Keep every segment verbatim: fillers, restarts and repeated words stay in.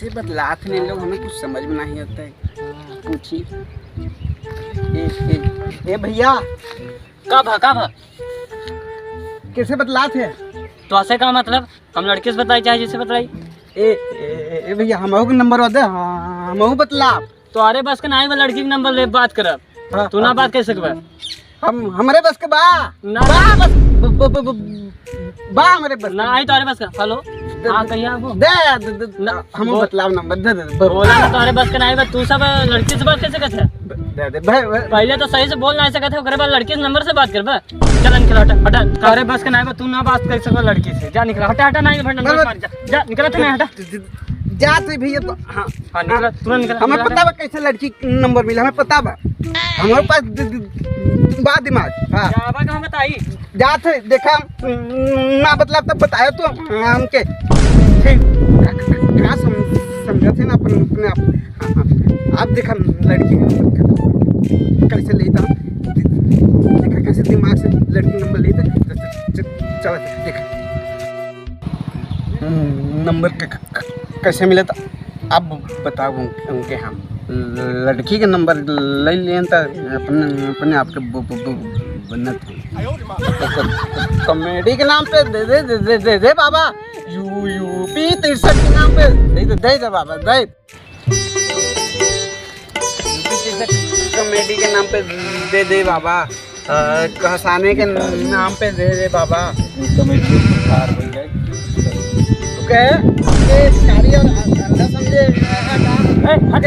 बतलात नहीं लोग, हमें कुछ समझ में नहीं आता है। पूछी। ए, ए, ए भैया। का भा, का भा? कैसे बतलात है? तो ऐसे का मतलब? हम लड़के से बतलाई चाहे जैसे बतलाई? ए, ए, ए, ए भैया, हमहू के नंबर दे, हाँ, हमहू बतलाब। तोहरे बस के नाहीं बा लड़की के नंबर ले बात करब। हाँ, तू ना हाँ। बात कर सकबे। हम, हमरे बस के बा। ना। बा बस, ब-, ब-, ब-, ब-, बा हमरे बस के। ना आई तोहरे बस का। हेलो। दे, हाँ, दे, कहिया आबो? दे, दे, दे, ना, हम बोल। बतलाब नंबर, दे, दे, दे, बोल। बोला ना, तोहरे बस के नाहीं बा, तू सब लड़की से बात कर सकत है? दे, दे, भाई, भाई। पहले तो सही से बोल नाहीं सकत है, ओकरे बाद लड़की के नंबर से बात करबे। चल, निकल, हटा, हटा। तोहरे बस के नाहीं बा, तू ना बात कर सकबे लड़की से। जा, निकल, हटा, हटा, नाहीं, हटा, ना, ना। मार, जा, जा, निकल, तू नहीं, हटा। जात है भैया तो, हाँ। हाँ, निकला, तुरंत निकला, हमें निकला। पता बा कैसे लड़की के नंबर मिला, हमें पता बा। हमारे पास द-, द-, बा दिमाग। हाँ। जाबा कहाँ बताई? जात है, देखा, ना बतला तब बताया तो हमके। ठीक। का, का, का सम-, समझत है ना अपन, अपने आप। हाँ, हाँ। आप देखा लड़की के नंबर कैसे लेता, देखा कैसे दिमाग से लड़की के नंबर लेता। च-, च-, च-, चला देखा। नंबर क-, क-, क-, कैसे मिले तो आप बताओ उन-, उनके हम। लड़की के नंबर ले लें तो अपने, अपने आप के ब-, ब-, ब-, बनत है। तो क-, क-, कॉमेडी के नाम पे दे दे, दे दे, दे दे बाबा। यू-, यूपी तिरसठ के नाम पे दे दे, दे दे बाबा, दे। कॉमेडी के नाम पे दे दे बाबा, अ, कहसाने के नाम पे दे दे बाबा। ये कॉमेडी भिखार बन जाए। तू कहे, ये भिखारी और अंधा समझे, ए, हट।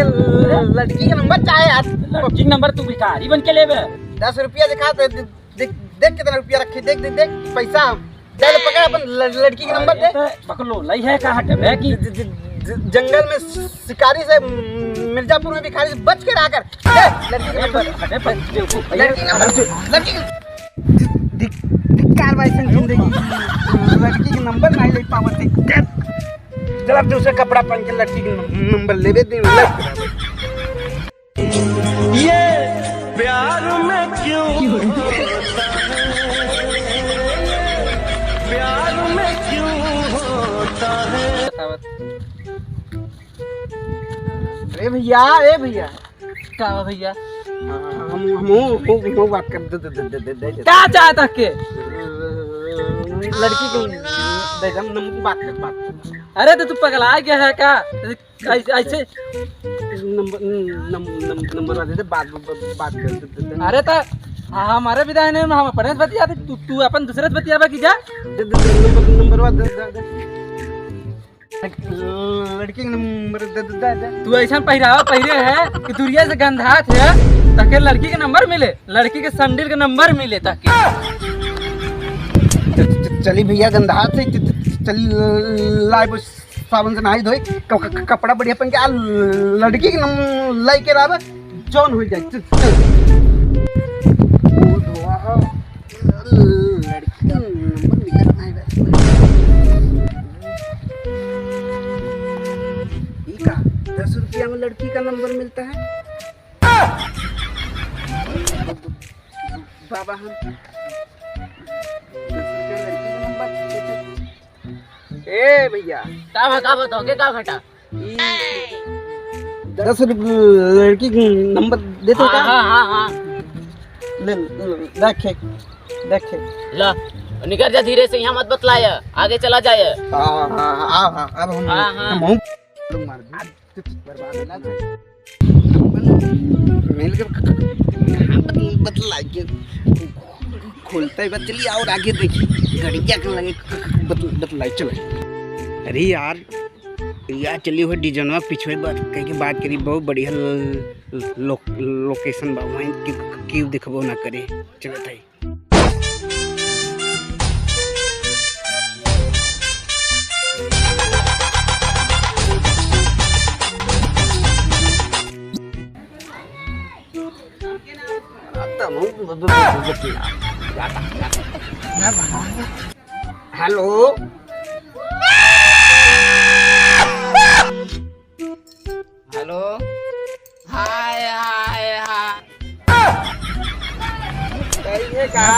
लड़की के नंबर चाहे यार। लड़की के नंबर तू भिखारी बन के लेबे? दस रुपया दिखा दे, दे, देख, देख कितना रुपया रखे, देख, देख, देख, पैसा। दे, ले पकड़ अपन ल-, लड़की के नंबर दे। अरे तो बकलोलई है का हटे बे की? ज-, ज-, ज-, जंगल में शिकारी से, मिर्जापुर में भिखारी से बच के रहा कर। दे, लड़की के नंबर। अरे पर बेवकूफ है। लड़की के नंबर, लड़की के, धिक-, धिक्कार बा ऐसन जिंदगी। लड़की के नंबर नहीं ले पावत है। दे, चल अब दूसरे कपड़ा पहन के लड़की के नंबर लेबे दे। ये प्यार में क्यों होता है? प्यार में क्यों होता है? ए भैया, ए भैया। का बा भैया? हम, हम, हम, हम बात कर दे, दे, दे। का चाहत हके? लड़की को दे, हम, हम बात कर, बात कर। अरे तो तू पगला गया है का? ऐसे, ऐसे नंबर, नम-, नम-, नंबर दे दे, बात, बात, बात कर दे, दे, दे। अरे तो हमारे विदा नहीं, हम अपने से बतियाते, तू, तू अपन दूसरे से बतियाबा की जा। दे, दे, दे, नंबर, नंबर दे, दे, दे। लड़की के नंबर दे, दे, दे, दे। तू ऐसा पहिरावा पहिरे है कि दुरिया से गंधात है, ताकि लड़की के नंबर मिले, लड़की के संडील के नंबर मिले ताकि। च-, च-, चली भैया, गंधात है, च-, च-, चली लाए बस। साबुन से नहाई धोई, क-, क-, कपड़ा बढ़िया पहन के आ, लड़की के नम-, लइके रहबे, जौन हो जाए। चल, चल। ओ धोआ हो, लड़की के नंबर मिलत नहीं बे। ई का, दस रुपया में लड़की का नंबर मिलता है? बाबा हम दस रुपया लड़की का नंबर देते। ए भैया। का भा, का भा, तोहके का घटा? ई दस रुपये लड़की के नंबर देते हो का? हाँ, हाँ, हाँ। ले, ले, देखे, देखे। ला, निकल जा धीरे से, यहाँ मत बतलाया, आगे चला जाए। हाँ, हाँ, हाँ, हाँ, अब हम, हाँ, हाँ। हम, हम लोग मार दे। बर्बाद हो जाता है। मिल के क-, क-, कहाँ बत-, बतलाई के खोलता है बतली और आगे देखी गड़िया के लगे क-, क-, बत-, बतलाई चले। अरे यार, यार चली हुई डिजनवा पिछुए बात कह के बात करी, बहुत बढ़िया ल-, लो-, लोकेशन बा वहीं के, के, केहू देखबो ना करे। चलत है। हेलो। हेलो। हाय, हाय, हाय। सही है का?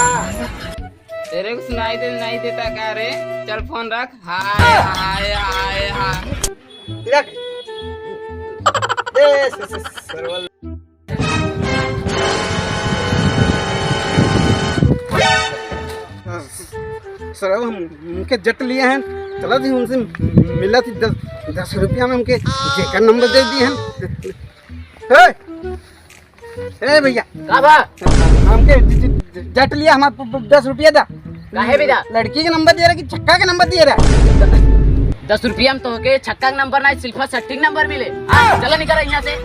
तेरे को सुनाई दे, नहीं देता क्या रे? चल फोन रख। हाय, हाय, हाय, हाय। रख। सरवा, हम, हमके जट लिया है, चला थी उनसे मिला थी, दस, दस रुपया में हमके जेकर नंबर दे दिए हैं। ए, ए भैया, का बा? हमके ज-, ज-, ज-, जट लिया, हमार प-, प-, दस रुपया दा। काहे भी दा? लड़की के नंबर दिया रहा कि छक्का के नंबर दिया रहा? दस रुपया में तोहके छक्का के नंबर ना, सिर्फ सट्टी के नंबर मिले। आ, चला निकल यहाँ से।